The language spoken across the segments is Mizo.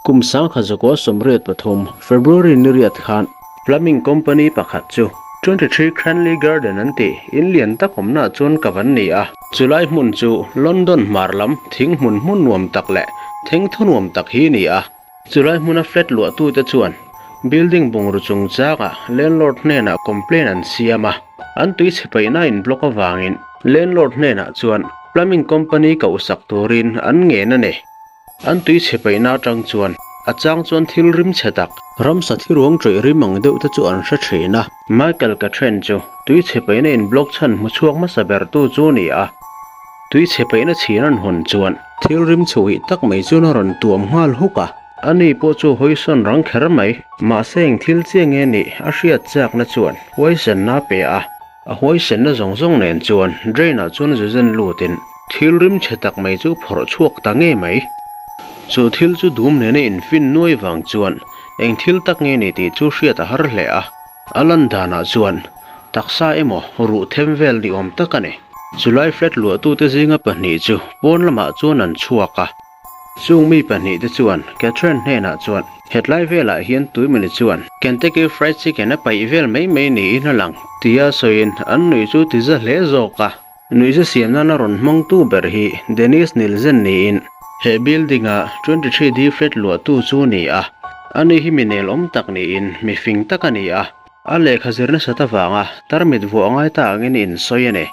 Kum 1983, February ni riat khan Plumbing company pakhat chu 23 Cranley Garden an tih in lian tak awmnaah chuan ka van ni a. Chulai hmun chu London hmar lam thing hmun hmun nuam tak leh theng thu nuam tak hi ni a. Chulai hmuna flat luahtute chuan building bungraw chungchangah landlord hnenah complaint an siam a, an tui chhe paihna in block avangin landlord hnenah chuan plumbing company kohsak turin an ngen a ni. An tui chhe paihna atang chuan a chang chuan thil rim chhe tak, ramsa thiruang ṭawih rim ang deuh te chu an hre ṭhin a. Michael Catherine chu tui chhe paihna in block chhan hmu chhuak hmasa bertu chu a ni a. Tui chhe paihna chhin an hawn chuan thil rim chhuhih tak mai chuan a rawn tuam nghal huk a. Ani pawh chu hawisawn rang kher mai. Mahse eng thil chiah nge nih a hriat chakna chuan huaisenna a pe a. A huaisenna zawng zawng nen chuan drain ah chuan zuzen lutin thil rim chhe tak mai chu phawrh chhuak ta ngei mai. Chu thil chu dum nena infin nuai vang chuan eng thil tak nge ni tih chu hriat a har hle a. A lan danah chuan taksa emaw ruh them vel ni awm tak a ni. Chulai flat luahtute zinga pahnih chu pawn lamah chuan an chhuak a. Chung mi pahnihte chuan Catherine hnenah chuan, Hetlai velah hian tuimawni chuan Kentucky Fried Chicken a paih vel mai mai niin a lang, tia sawiin an nuih chu ti za hle zawk a. Nuihza siam nana rawn hmangtu ber hi Dennis Nilsen niin he building-a 23D flat luahtu chu a ni a. Ani hi mi nelawm tak niin mi fing tak a ni a. A lehkha zir nasat avanga tarmit vuah ngai ta angin insawi a ni.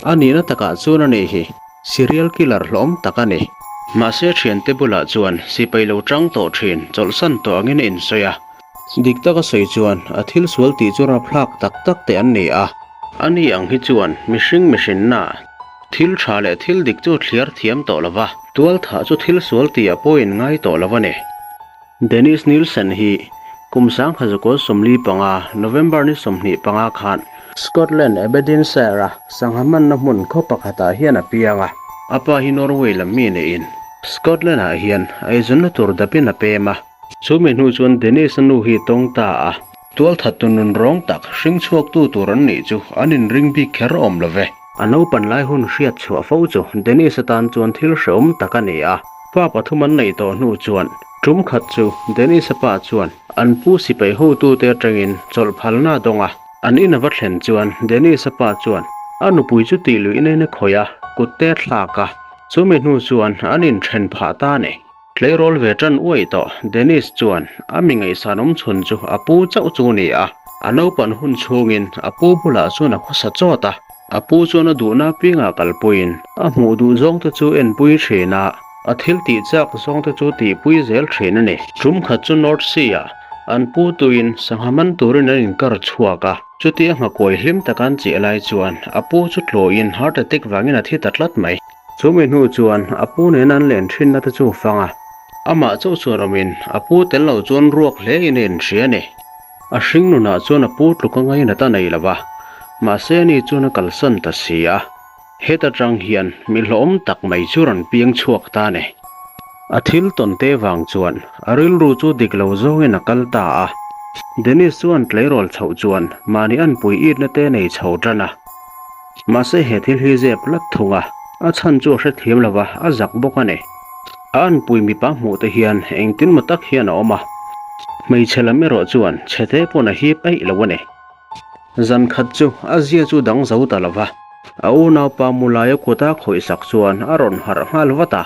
A nihna takah chuan a ni hi. Serial killer hlawm tak a ni. Mahse thiante bulah chuan sipai lo tang tawh thin, chawlhsan tawh angin a insawi a. Dik taka sawi chuan a thil sual tih chu rapthlak tak tak te an ni a. Ani ang hi chuan mihring mihrinna, thil tha leh thil dik chu thliar thiam tawh lo va, tual thah chu thil sual tih a pawhin ngai tawh lo a ni. Dennis Nilsen hi kum 1945, November ni 25 khan Scotland Aberdeenshire-a sangha hmanna hmun khaw pakhatah hian a piang a. A pa hi Norway lam mi neiin Scotland-ah hian eizawnna tur dapin a pem a. Chu mi hnu chuan Dennis-a nu hi tawng ta a, tualthattu nun rawng tak hring chhuaktu tur an nih chu an inring bik kher awm lo ve. A naupan lai hun hriat chhuah fo chu Dennis-a tan chuan thil hrehawm tak a ni a. Pa pathum an neih tawh hnu chuan tum khat chu Dennis-a pa chuan an pu sipai hotute atangin chawlh phalna a dawng a. An in a va thlen chuan Dennis-a pa chuan a nupui chu tih luih in a khawih a, kut te a thlak a. Chumi hnu chuan an inthen phah ta a ni. Tleirawl ve tan uaih tawh Dennis chuan a mi ngaihsan awm chhun chu a pu chauh chu a ni a. A naupan hun chhungin a pu bulah chuan a khawsa chawt a. A pu chuan a duhna piangah kalpuiin a hmuh duh zawngte chu enpui thin a, a thil tih chak zawngte chu tihpui zel thin a ni. Tum khat chu North Sea-ah an pu tuin sangha man turin an inkar chhuak a, chutia nghakuai hlim taka an chiah lai chuan a pu chu tlawiin heart attack vangin a thi ta tlat mai. Chumi hnu chuan a pu nena an len thinna te chu fang a, amah chauh chuan awmin a pu tel lo chuan ruak hlein a inhria a ni. A hring nunah chuan a pu tluk a ngainat a nei lo va, mahse ani chuan a kalsan ta si a. Heta tang hian mi hlawhawm tak mai chu rawn piang chhuak ta a ni. A thil tawn te vang chuan a rilru chu dik lo zawngin a kal ta a. Dennis chuan tleirawl chhoh chuan mahni anpui itna te nei chho tan a. Mahse he thil hi zep lat thung a, a chhan chu a hrethiam lo va, a zak bawk a ni. A anpui mipa hmuh te hian engtin maw tak hian a awm a, hmeichhe lam erawh chuan chhete pawn a hip eih lo a ni. Zan khat chu a zia chu dang zo ta lo va, a unaupa Mulaia kuta khawih sak chuan a rawn harh nghal vat a.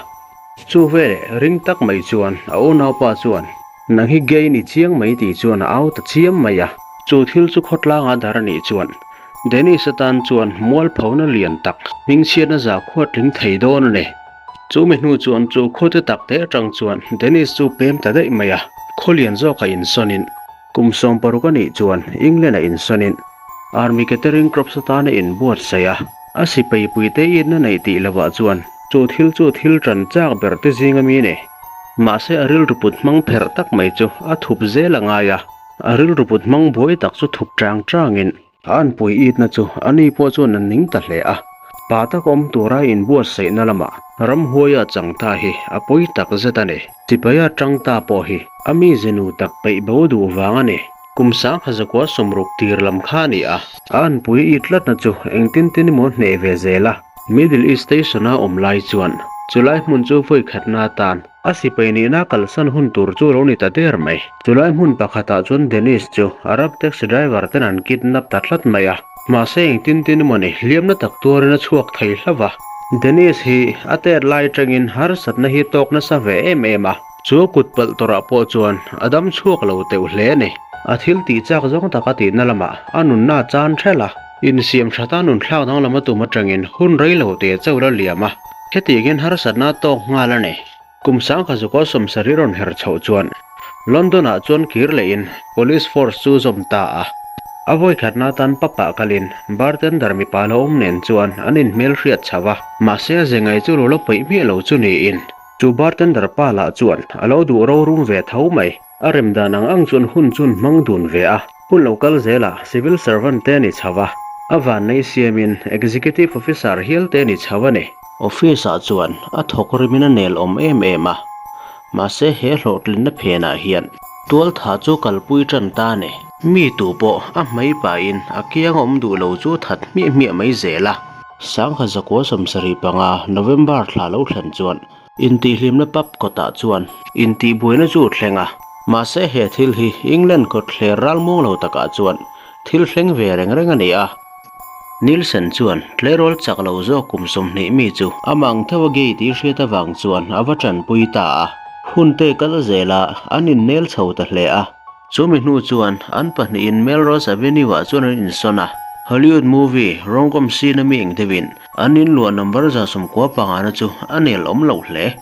Chu veleh ring tak mai chuan a unaupa chuan, Nang hi gay ni chiang mai tih chuan a au ta chiam mai a. Chu thil chu khawtlanga dar a nih chuan Dennis atan chuan mualphona lian tak hmingchhiatna za khuat tling thei dawn a ni. Chu mi hnu chuan chu khawte tak te atang chuan Dennis chu pem ta daih mai a, khaw lian zawkah insawnin kum 60 a nih chuan England-ah insawnin Army Catering Corps atana inbuatsaih a, a sipai puite itna neih tih lovah chuan chu thil chu thil tan chak ber te zinga mi a ni. Mahse a rilru put hmang pherh tak mai chu a thup zel a ngai a. A rilru put hmang buai tak chu thup chang changin a anpui itna chu ani pawh chuan a ning ta hle a. Pa tak awm tura inbuatsaihna lamah ramhuaia chang ta hi a pawi tak zet a ni. Sipaia chang ta pawh hi a mize nu tak peih bo duh vang a ni. Kum 1960 tir lam kha a ni a. A anpui it tlatna chu engtin tin emaw hneh ve zel a. Middle East Station-a awm lai chuan chulai hmun chu vawi khatna atan. A sipai nihna kalsan hun tur chu lo ni ta der mai. Chulai hmun pakhatah chuan Dennis chu Arab taxi driver ten an kidnap ta tlat mai a. Mahse engtin tin emawni hliamna tak tuarin a chhuak thei hlauh a. Dennis hi a tet lai atangin harsatna hi tawk nasa ve em em a. Chu a kut palh tawrah pawh chuan a dam chhuak lo teuh hle a ni. A thil tih chak zawng taka tihna lamah a nunna a chan ṭhelh a. Insiam ṭhata nunthlak danglam a tum atangin hun rei lo te chauh la liam a. Hetiangin harsatna a tawk nghal a ni. Kum sangkha zukaw sawmsarih rawn her chhoh chuan London ah chuan kir lehin Police Force chu zawm ta a. A vawikhatna atan pub ah kalin bartender mipa lo awm nen chuan an inhmel hriat chho a. Mahse a ze ngai chu lo la peih miah lo chu niin chu bartender pa lah chuan a lo duh rorum ve tho mai. A rem dan ang ang chuan hun chu an hmang dun ve a, hun lo kal zelah civil servant te a ni chho a, a vannei siamin executive officer hial te a ni chho a ni. Office ah chuan a thawk rimin a nel awm em em a, mahse he hlawhtlinna phenah hian tualtha chu kalpui tan ta a ni. Mi tu pawh a hmai pahin a kiang awm duh lo chu that hmiah hmiah mai zel a. Sangha zakua 75 November thla lo thlen chuan Intihhlimna pub kawtah chuan intihbuaina chu a thleng a, mahse he thil hi England kawt thler ral muang lo takah chuan thil thleng ve reng reng a ni a. Nielsen chuan tleirawl chak lo zawk kum 20 mi chu amah ang theuha gay tih hriat avang chuan a va tanpui ta a, hun te kal zela an innel chho ta hle a. Chu mi hnu chuan an pahnihin Melrose Avenue-ah chuan an insawn a, Hollywood movie rom-com scene-a mi eng deuhin an inluah number 95 na chu a nel awm lo hle.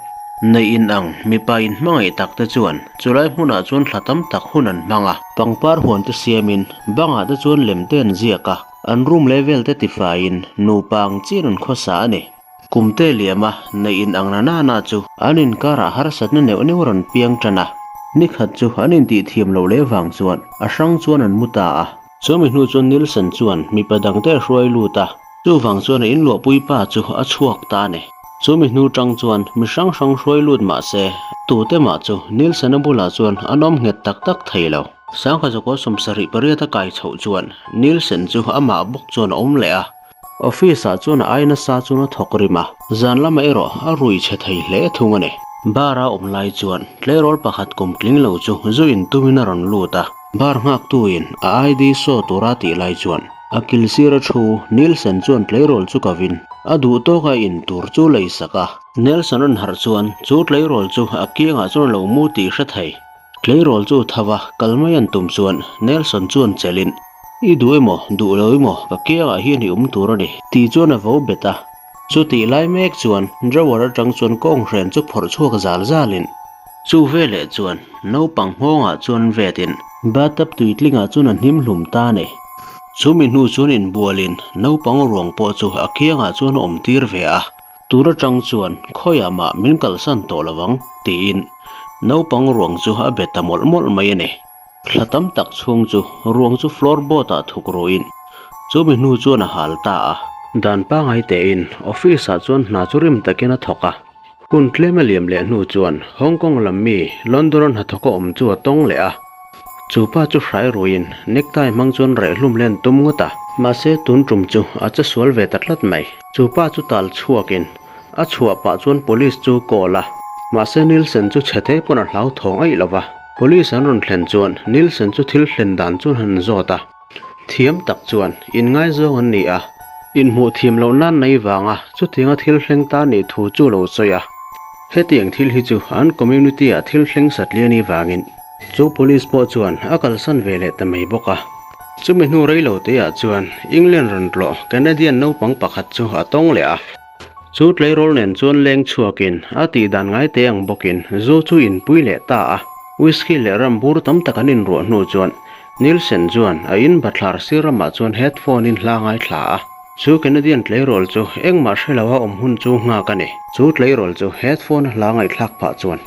Neih in ang mipa inhmangaih tak te chuan chulai hmunah chuan thla tam tak hun an hmang a. Pangpar huan te siamin bangah te chuan lem te an ziak a, an room level te tifaiin nupa ang chian an khawsa a ni. Kum te liam a, neih in ang na na na chu an inkarah harsatna neuh neuh rawn piang tan a. Ni khat chu an intih thiam loh leh vang chuan a hrang chuan an mu ta a. Chu mi hnu chuan Nilsson chuan mipa dangte a hruai lut a, chuvang chuan a inluahpui pa chu a chhuak ta a ni. Chu mi hnu tang chuan mi hrang hrang hruai lut mah se, tute mah chu Nilsson-a bulah chuan an awm nghet tak tak thei lo. Sangha zakua 78 a kai chhoh chuan Nilsson chu amah bawk chuan a awm leh a. Office ah chuan a ai nasa chuan a thawk rim a, zan lamah erawh a rui chhe thei hle thung a ni. Bar a awm lai chuan tleirawl pakhat kum tling lo chu zu in tumin a rawn lut a, bar nghaktu in a ID saw tura tih lai chuan a kil sir a thu Nielsen chuan tleirawl chu ka vin a duh tawk a in tur chu lei sak a. Nielsen rawn harh chuan chu tleirawl chu a kiangah chuan a lo mu tih hre thei. Tleirawl chu tho va kal mai an tum chuan Nelson chuan chelhin, I duh emaw, duh lo emaw, ka kiangah hian i awm tur a ni, tih chuan a vo bet a. Chutih lai mek chuan drawer atang chuan kawnghren chu phawrh chhuak zal zalin, chu veleh chuan naupang nghawngah chuan vetin bathtub tuitlingah chuan a hnim hlum ta a ni. Chumi hnu chuan inbualin naupang ruang pawh chu a kiangah chuan a awm tir ve a. Tur atang chuan khawiah mah min kalsan tawh lo ang, tiin naupang ruang chu a be ta mawlh mawlh mai a ni. Thla tam tak chhung chu ruang chu floor board ah thuk ruin chu mi hnu chuan a hal ta a. Dan pangai tein office ah chuan hna chu rim takin a thawk a. Hun tlem a liam leh hnu chuan Hong Kong lam mi London a hnathawk a awm chu a tawng leh a. Chu pa chu hrai ruiin necktie hmang chuan reh hlum len tum ngawt a. Mahse tun tum chu a che sual ve ta tlat mai. Chu pa chu tal chhuakin a chhuah pah chuan police chu call a. Mahse Nielsen chu chhe te pawn a hlau thawng aih lo va. Police an rawn thlen chuan Nielsen chu thil thlen dan chuan han zawt a. Thiam tak chuan inngaizawng an ni a. Inhmuh thiam loh nan nei vanga chutianga thil thleng ta nih thu chu lo sawi a. Hetiang thil hi chu an community ah thil thleng satlian i vangin Chu police pawh chuan a kalsan ve leh ta mai bawk a. Chumi hnu rei lo te ah chuan England rawn tlawh Canadian naupang pakhat chu a tawng leh a. Chu tleirawl nen chuan leng chhuakin a tih dan ngai te ang bawkin zu chu inpui leh ta a. Whisky leh ram bur tam tak an inruah hnu chuan Nielsen chuan a in bathlar sir ramah chuan headphone in hla ngaithla a. Chu Canadian tleirawl chu engmah hre lo a awm hun chu nghak a ni. Chu tleirawl chu headphone a hla ngaihthlak phah chuan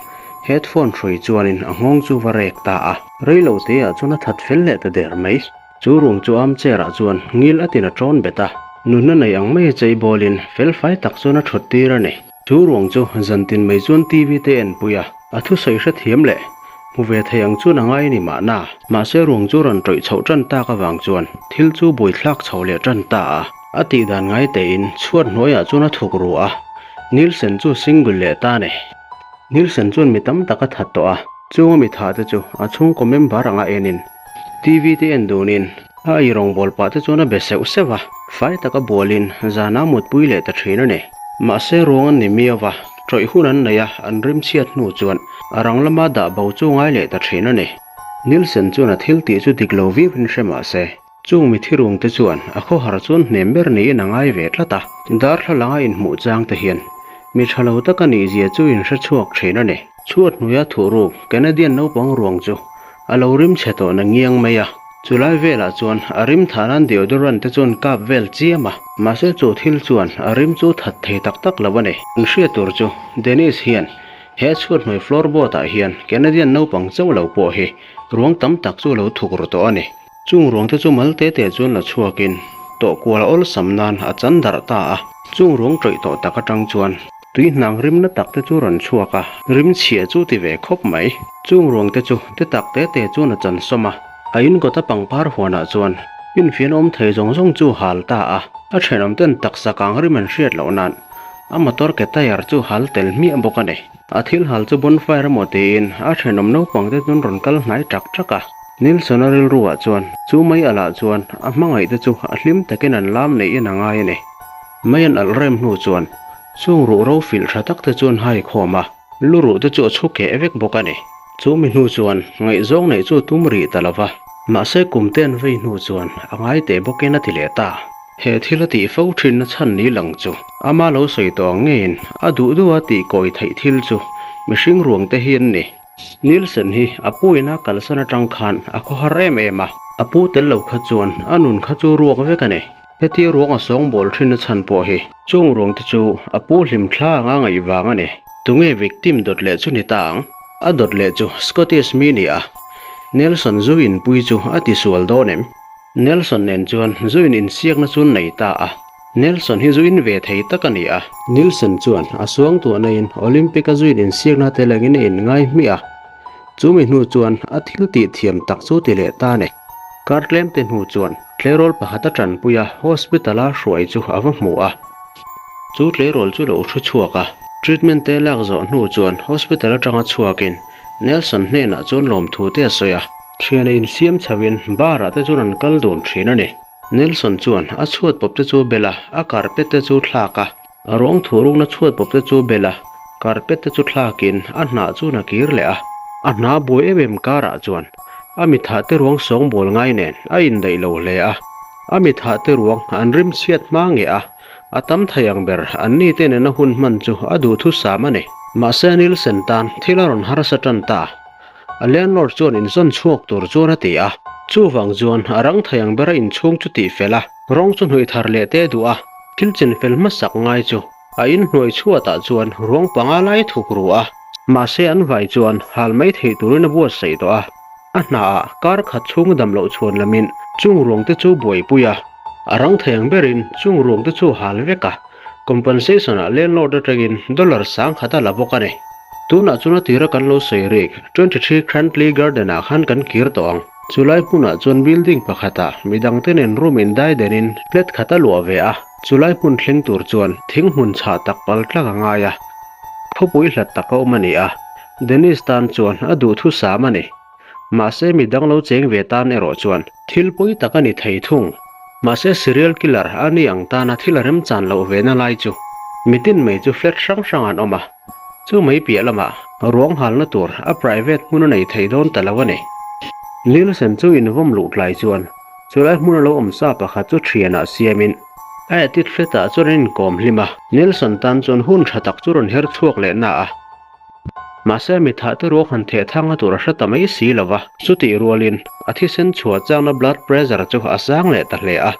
Headphone hrui chuanin a nghawng chu va rek ta a. Rei lo teah chuan a that fel leh ta der mai. Chu ruang chu armchair ah chuan ngil a tin a tawn bet a. Nunna nei ang mai a chei bawlin fel fai tak chuan a thawt tir a ni. Chu ruang chu zantin mai chuan TV te en pui a, a thusawi hrethiam leh hmu ve thei ang chuan a ngai a ni mahna. Mahse ruang chu rawn tawih chhoh tan tak avang chuan thil chu buaithlak chho leh tan ta a. A tih dan ngai tein chhuat hnuaiah chuan a thuk ru a, Nielsen chu single leh ta a ni. Nielsen chuan mi tam tak a that tawh a, chunga mi thah te chu a chhungkaw member anga enin TV te en dunin a ei rawngbawl pah te chuan a be seuh seuh a, fai taka bualin zana mutpui leh ta thin a ni. Mahse ruang an ni miau a, tawih hun an nei a, an rimchhiat hnu chuan a rang lama dah bo chu ngai leh ta thin a ni. Nielsen chuan a thil tih chu dik lo viauin hre mah se, Chung mi thirung te chuan a khawhar chuan hnem ber niin a ngai ve tlat a, darthlalang a inhmuh chang te hian mi tha lo tak a nih zia chu in hre chhuak thin a ni. Chhuat hnuaia thuhruk Canadian naupang ruang chu a lo rim chhe tawh na ngiang mai a, chulai velah chuan a rim thah nan deodorant te chuan kap vel chiam a, mahse chu thil chuan a rim chu that thei tak tak lo a ni. An hriat tur chu Dennis hian he chhuat hnuai floorboard ah hian Canadian naupang chauh lo pawh hi ruang tam tak chu a lo thuk ru tawh a ni. Chung ruang te chu mal te te chuan la chhuakin tawh kual awlsam nan a chan darh ta a. Chung ruang tawih tawh tak atang chuan tui hnang rimna tak te chu rawn chhuak a, rim chhia chu ti ve khawp mai. Chung ruang te chu te tak te te chuan a chan sawm a, a in kawta pangpar huanah chuan finfian awm thei zawng zawng chu hal ta a. A thenawm ten taksa kang rim an hriat loh nan a motor ke tyre chu hal tel hmiah bawk a ni. A thil hal chu bonfire emaw tiin a thenawm naupang te chuan rawn kal hnai tak tak a. Nilsona rilruah chuan chu mai alah chuan a hmangaihte chu a hlim takin an lam neihin a ngai a ni. Mai an alh rem hnu chuan chung ruh ro filh tha tak te chuan hai khawm a, lu ruh te chu a chhu keh vek bawk a ni. Chu mi hnu chuan ngaihzawng neih chu tum rih ta lo va, mahse kum te an vei hnu chuan a ngai teh bawkin a ti leh ta. He thil a tih fo thinna chhan ni lang chu ama lo sawi tawh ang ngeiin a duh duha tih kawi theih thil chu mihring ruang te hi an ni. Nielsen hi a pu ina kalsan atang khan a khawhar em em a, a pu tel lo kha chuan a nun kha chu ruak vek a ni. Hetia ruang a sawngbawl thin a chhan pawh hi chung ruang te chu a pu hlim thla anga ngaih vang a ni. Tunge victim dawt leh chu ni ta ang? A dawt leh chu Scottish mi ni a, Nelson zu inpui chu a tisual dawn em? Nelson nen chuan zu in insiakna chu nei ta a, Nelson hi zu in ve thei tak a ni a. Nilsen chuan a suangtuahna in Olympic a zu in insiakna tel angin a inngai hmiah a, chu mi hnu chuan a thil tih thiam tak chu ti leh ta a ni. Kar tlem te hnu chuan tleirawl pakhat a tanpui a, hospital a hruai chu a va hmu a. Chu tleirawl chu lo thu chhuak a, treatment te lak zawh hnu chuan hospital atanga chhuakin Nelson hnenah chuan lawmthu te a sawi a. Thiana insiam chhoin bar ah te chuan an kal dun thin a ni. Nelson chuan a chhuat pawp te chu bel a, a carpet te chu thlak a. A ruang thurukna chhuat pawp te chu bel a, carpet te chu thlakin a hnah chuan a kir leh a. A hna buai em em karah chuan a mithah te ruang sawngbawl ngai nen a indaih lo hle a. A mithah te ruang an rimchhiat hma nge a, A tam thei ang ber, anni te nena hun hman chu a duhthusam a ni. Mahse Nielsen tan thil a rawn harsa tan ta. A landlord chuan inzawn chhuak tur chuan a ti a. Chuvang chuan a rang thei ang bera inchhung chu tih fel a, rawng chu hnuih thar leh te duh a, thil chin fel hmasak ngai chu a inhnuai chhuatah chuan ruang panga lai thuk ru a. Mahse an vai chuan hal mai theih turin a buatsaih tawh a. A hnaah kar khat chhung dam loh chhuan lamin chung ruang te chu buaipui a, a rang thei ang berin chung ruang te chu hal vek a, compensation ah landlord atangin dollar 10,000 a la bawk a ni. Tunah chuan a tira kan lo sawi rik 23 Crantley Garden ah khan kan kir tawh ang. Chulai hmunah chuan building pakhatah midangte nen room indaidenin flat khat a luah ve a, chulai hmun thleng tur chuan thing hmun chhah tak pal tlak a ngai a, khawpui hlat tak a awm a ni a. Dennis tan chuan a duhthusam a ni. Mahse mi dang lo cheng ve tan erawh chuan thil pawi tak a ni thei thung. Mahse serial killer a ni ang tana thil a remchan loh ve na lai chu mitin mai chu flat hrang hrang an awm a, chu mai piah lamah ruang halna tur a private hmun a nei thei dawn ta lo a ni. Nielsen chu invawm luh tlai chuan chulai hmun a lo awm sa pakhat chu thianah siamin a attic flat ah chuan an inkawm hlim a. Nielsen tan chuan hun tha tak chu rawn her chhuak leh na a. Mahse mi thah te ruak han theh thang a tur a hre ta mai si lo va, chutih rualin a thisen chhuah changna blood pressure chu a sang leh ta hle a.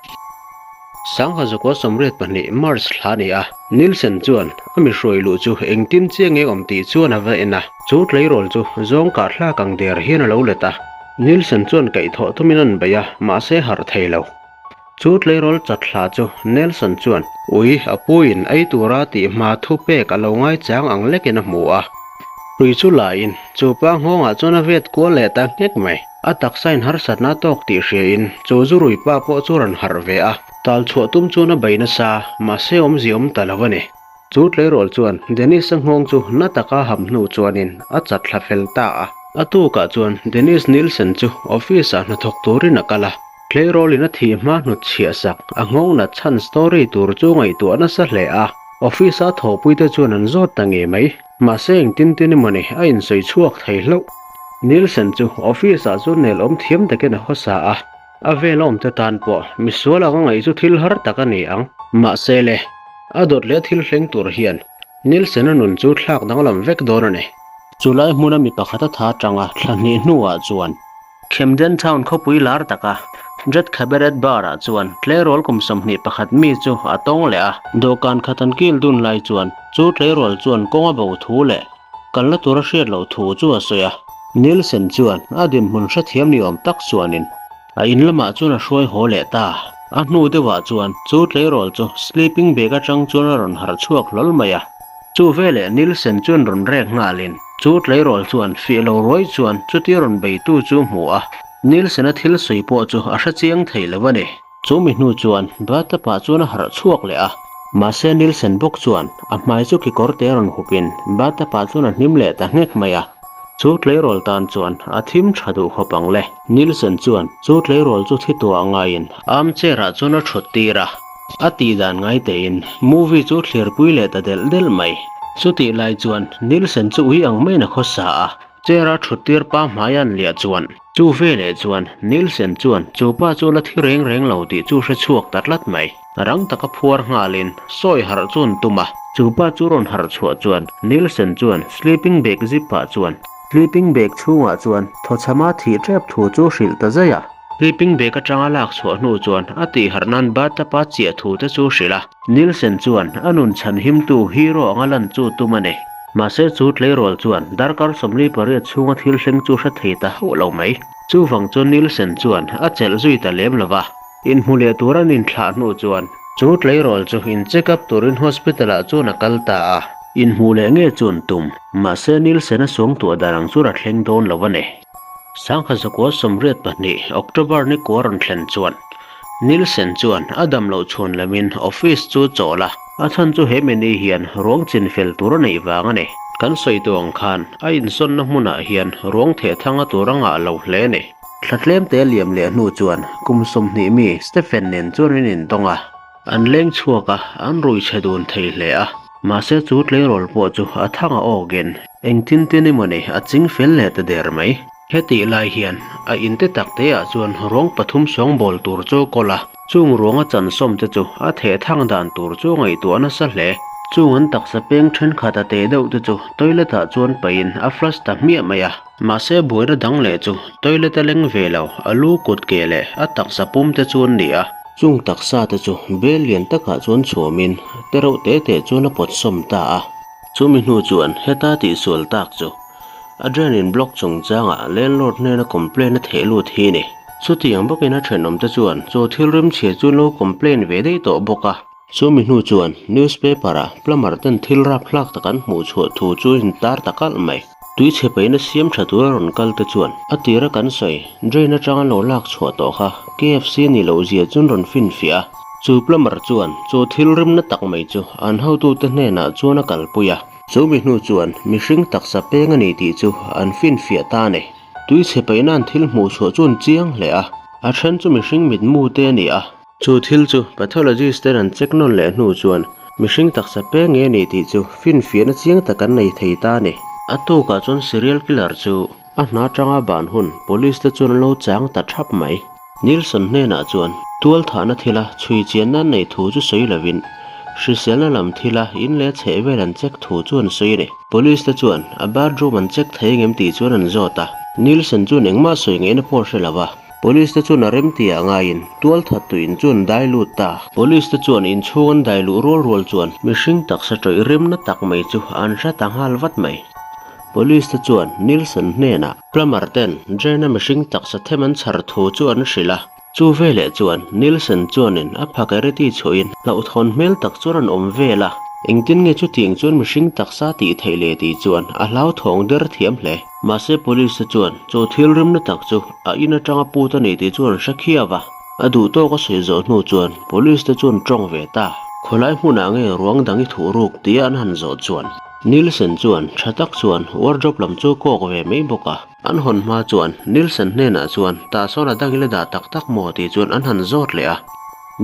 Sangha zakua 82 March thla a ni a, Nielsen chuan a mi hruai luh chu engtin chiang nge awm tih chuan a va en a, chu tleirawl chu zawng kah thlak ang der hian a lo let a. Nielsen chuan kaihthawh tumin an bei a, mahse harh thei lo. Chu tleirawl chatthla chu Nelson chuan ui a puiin ei tura tih hma thu pek a lo ngaichang ang lekin a hmu a. Hrui chu laiin chu pa nghawngah chuan a vet kual leh ta nghek mai. A taksain harsatna tawk tih hriain chu zurui pa pawh chu rawn harh ve a. Tal chhuah tum chuan a bei nasa, mahse awmzia awm ta lo a ni. Chu tleirawl chuan Dennis-a nghawng chu na taka ham hnu chuanin a chat thla fel ta a. A tukah chuan Dennis Nilsen chu office-ah hnathawk turin a kal a. Tleirawlin a thih hma hnut chhiah sak a nghawng nat chhan story tur chu ngaihtuah nasa hle a. Office-a thawhpuite chuan an zawt ta ngei mai. Mahse engtin tin emawni a insawi chhuak thei hlauh. Nilsen chu office-ah chuan nel awm thiam takin a hawsa a. A vel awmte tan pawh misual anga ngaih chu thil har tak a ni ang. Mahse le, a dawt leh thil thleng tur hian Nilsen-a nun chu thlak danglam vek dawn a ni. Chulai hmuna mi pakhat a tha tanga thla hnih hnuah chuan Camden Town khawpui lar taka Jet Cabaret Bar-ah chuan tleirawl kum 21 mi chu a tawng leh a. Dawhkan khat an kil dun lai chuan chu tleirawl chuan kawng a bo thu leh kalna tur a hriat loh thu chu a sawi a. Nielsen chuan a dinhmun hrethiam ni awm tak chuanin a in lamah chuan a hruai haw leh ta. A hnu deuhah chuan chu tleirawl chu sleeping bag atang chuan a rawn harh chhuak hlawl mai a. Chu veleh Nielsen chuan rawn rek nghalin chu tleirawl chuan fih lo ruai chuan chutia rawn beitu chu hmu a. Nielsen-a thil sawi pawh chu a hre chiang thei lo a ni. Chu mi hnu chuan bathtub-ah chuan a harh chhuak leh a, mahse Nielsen bawk chuan a hmai chu kekawr te rawn hupin bathtub-ah chuan a hnim leh ta nghek mai a. Chu tleirawl tan chuan a thim tha duh khawp ang le. Nielsen chuan chu tleirawl chu thi tuah ngaiin armchair-ah chuan a thut tir a, a tih dan ngai tein movie chu thlirpui leh ta delh delh mai. Chutih lai chuan Nielsen chu ui ang maiin a khawsa a. Chair-a thut tir pa hmai an liah chuan chu veleh chuan Nielsen chuan chu pa chu la thi reng reng lo tih chu hre chhuak ta tlat mai. Rang taka phuar nghalin sawi harh chu an tum a. Chu pa chu rawn harh chhuah chuan Nielsen chuan sleeping bag zip pah chuan sleeping bag chhungah chuan thawchhama thih tep thu chu hrilh ta zai a. Sleeping bag atanga lak chhuah hnu chuan a tih harh nan bathtub a chiah thu te chu hrilh a. Nielsen chuan a nun chhan himtu hero anga lan chu tum a ni. Mahse chu tleirawl chuan darkar 48 chhunga thil thleng chu hre thei ta hauh lo mai. Chuvang chuan Nielsen chuan a chelh zui ta lem lo va. Inhmu leh tur an inthlah hnu chuan chu tleirawl chu in check up turin hospital ah chuan a kal ta a. Inhmu leh nge chuan tum, mahse Nielsen a suangtuah dan ang chu ra thleng dawn lo a ni. 1982 October ni kua rawn thlen chuan Nielsen chuan a dam loh chhuan lamin office chu chawl a. A chhan chu he mini hian ruang chin fel tur a neih vang a ni. Kan sawi tawh ang khan a insawnna hmunah hian ruang theh thanga tur a ngah lo hle a ni. Thla tlem te liam leh hnu chuan kum 20 mi Stephen nen chuan an intawng a. An leng chhuak a, an rui chhe dun thei hle a. Mahse chu tleirawl pawh chu a thang a awkin engtin tin emawni a ching fel leh ta der mai. Hetih lai hian a in te tak te ah chuan ruang pathum sawng bawl tur chu a kawl a, chung ruang a chan sawm te chu a theh thang dan tur chu a ngaihtuah nasa hle. Chung an taksa peng thenkhat a teh deuh te chu toilet ah chuan paih in a flush ta hmiah mai a. Mahse buaina dang leh chu toilet a leng ve lo, a lu kut ke leh a taksa pum te chu an ni a. Chung taksa te chu bel lian takah chuan chhuamin te reuh te te chuan a pawt sawm ta a. Chumi hnu chuan heta tihsual tak chu a drain in block chungchangah landlord hnena complain a theh lut hi ni. Chutiang bawkin a thenawmte chuan chu thil rimchhia chu an lo complain ve daih tawh bawk a. Chumi hnu chuan newspaper ah plumber ten thil rapthlak tak an hmuh chhuah thu chu a intar ta kalh mai. Tui chhe paihna siam tha tura rawn kal te chuan a tira kan sawi drain atanga lo lak chhuah tawh kha KFC ni loh zia chuan rawn finfiah a. Chu plumber chuan chu thil rimna tak mai chu an hotute hnenah chuan a kalpui a. Chumi hnu chuan mihring taksa peng a ni tih chu an finfiah ta a ni. Tui chhe paihna an thil hmuh chhuah chu an chiang hle a, a then chu mihring mitmu te a ni a. Chu thil chu pathologist ten an check nawn leh hnu chuan mihring taksa peng nge a ni tih chu finfiahna chiang tak an nei thei ta a ni. A tukah chuan serial killer chu a hna atanga ban hun police te chuan an lo chang ta thap mai. Nilsson hnenah chuan tual thahna thila chhui chianna an neih thu chu sawi lovin hriselna lam thila in leh chheh vel an check thu chu an sawi a ni. Police te chuan a bathroom an check thei engem tih chuan an zawt a, Nilsson chuan engmah sawi ngaihna pawh a hre lo a. Police te chuan a rem tih ah ngaiin tual that tu in chu an dai lut ta. Police te chuan inchhung an dai luh rual rual chuan mihring taksa tawih rimna tak mai chu an hre ta nghal vat mai. Police te chuan Nilsson hnenah plumber ten drain a mihring taksa them an chhar thu chu an hrilh a. Chu veleh chuan Nilsson chuanin a phakereti chhuahin hlauhthawn hmel tak chuan an awm vel a. Engtin nge chutiang chuan mihring taksa tih theih leh tih chuan a hlauthawng der thiam hle. Mahse police te chuan chu thil rimna tak chu a in atanga put a ni tih chu an hre khiau a, a duh tawk a sawi zawh hnu chuan police te chuan tawng ve ta. Khawlai hmunah nge ruang dang i thuh ruk tia an han zawh chuan Nilsen chuan tha tak chuan wardrobe lam chu kawk ve mai bawk a. An hawn hma chuan Nilsen hnenah chuan tah sawn a dang i la dah tak tak maw tih chuan an han zawt leh a.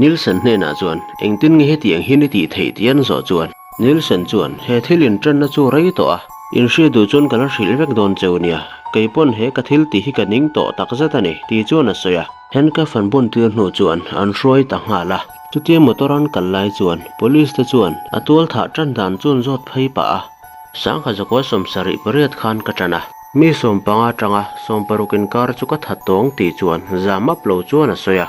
Nilsen hnenah chuan engtin nge hetiang hian i tih theih tih an zawh chuan Nilsen chuan he thil inṭanna chu rei tawh a, inhriat duh chuan ka la hrilh vek dawn cheu nia, kei pawn he ka thil tih hi ka ning tawh tak zet a ni tih chuan a sawi a. Handcuff an bun tir hnu chuan an hruai ta nghal a. Chutia motor an kal lai chuan police te chuan a tual thah tan dan chu an zawt phei pah a. Sangha zakua 78 khan ka tan a. Mi 15 atanga 60 inkar chu ka that tawng tih chuan za map lo chuan a sawi a.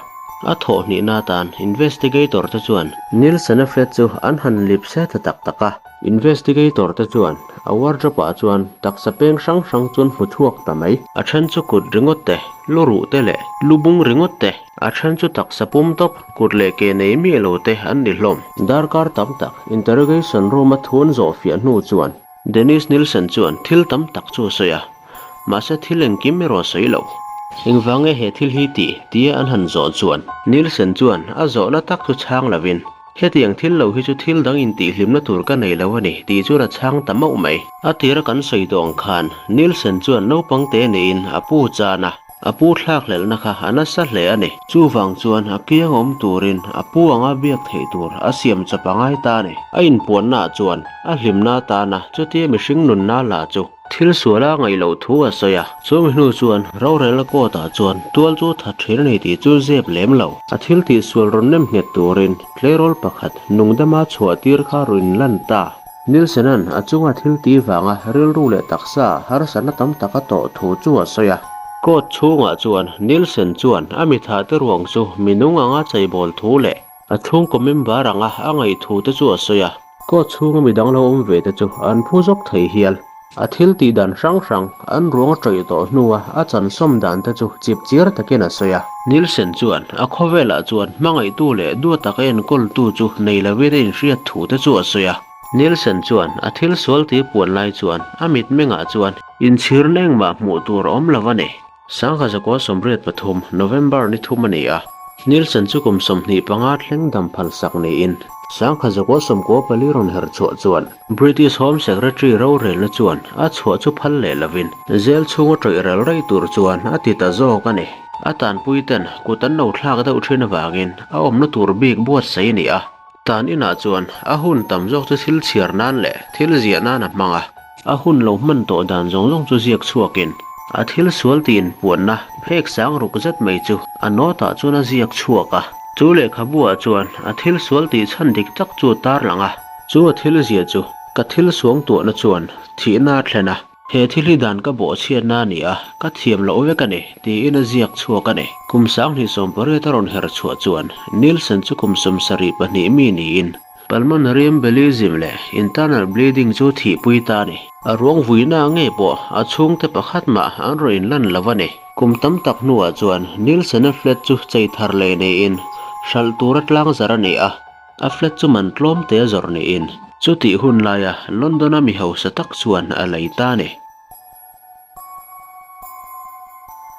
A thawh hnihna atan investigator te chuan Nilsson-a flat chu an han lip se ta tak tak a. Investigator te chuan a wardrobe ah chuan taksa peng hrang hrang chuan hmu chhuak ta mai. A then chu kut ringawt te, lu ruh te leh lu bung ringawt te, a then chu taksa pum tawp, kut leh ke nei miah lo te an ni hlawm. Darkar tam tak interrogation room a thu an zawh fiah hnu chuan Dennis Nilsen chuan thil tam tak chu a sawi a, mahse thil engkim erawh a sawi lo. Engvang nge he thil hi tih tia an han zawh chuan Nilsen chuan a zawhna tak chu chhang lovin, Hetiang thil lo hi chu thil dang intihhlimna tur ka nei lo a ni tih chuan a chhang ta mauh mai. A tira kan sawi tawh ang khan Nilsen chuan naupang te niin a pu chan a. A pu thlakhlelhna kha a nasa hle a ni. Chuvang chuan a kiang awm turin a pu anga biak theih tur a siam chawp a ngai ta a ni. A inpuannaah chuan a hlimna atana chutia mihring nunna lah chu thil suala ngaih loh thu a sawi a. Chumi hnu chuan rorelna court-ah chuan tual chu that thin a ni tih chu zep lem lo. A thil tihsual rawn nem nghet turin tleirawl pakhat nungdama chhuah tir kha rawn inlan ta. Nilsen-a'n a chunga thil tih vanga rilru leh taksa harsatna tam tak a tawh thu chu a sawi a. Court chhungah chuan Nilsen chuan a mitha te ruang chu mi nung anga cheibawl thu leh a chhungkaw member anga a ngaih thu te chu a sawi a. Court chhunga mi dang lo awm ve te chu an phu zawk thei hial. A thil tih dan hrang hrang an ruang a tawih tawh hnua a chansawm dan te chu chip chiar takin a sawi a. Nilsen chuan a khawvelah chuan hmangaihtu leh duat taka enkawltu chu nei lovin a inhriat thu te chu a sawi a. Nilsen chuan a thil sual tih puan lai chuan a mitmengah chuan inchhirna engmah hmuh tur a awm lo a ni. 1983, November ni thum a ni a, Nilsen chu kum 25 thleng dam phal sak niin 1994 rawn her chhuah chuan British Home Secretary rorelna chuan a chhuah chu phal leh lovin jail chhunga tawih rel rei tur chuan a ti ta zawk a ni. A tanpui ten kut an lo thlak deuh thin avangin a awmna tur bik buatsaih a ni a, tan inah chuan a hun tam zawk chu thil chhiar nan leh thil ziah nan a hmang a. A hun lo hman tawh dan zawng zawng chu ziak chhuakin a thil sual tiin puanna phek sang ruk zet mai chu a note-ah chuan a ziak chhuak a. Chu lehkhabu-ah chuan a thil sual tih chhan dik tak chu a tarlang a. Chu a thil zia chu ka thil suang tuahna chuan thihna a thlen a, he thil hi dan ka bawhchhiatna a ni a, ka thiam loh vek a ni, tiin a ziak chhuak a ni. Kum 2018 a rawn her chhuah chuan Nielsen chu kum 72 mi niin pulmonary embolism leh internal bleeding chu thihpui ta a ni. A ruang vuina ngei pawh a chhungte pakhat mah an rawn inlan lo a ni. Kum tam tak hnuah chuan Nielsen-a flat chu chei thar leh niin hralh tura tlangzar a ni a. A flat chu man tlawm te a zawrh niin chutih hun laia London-a mi hausa tak chuan a lei ta a ni.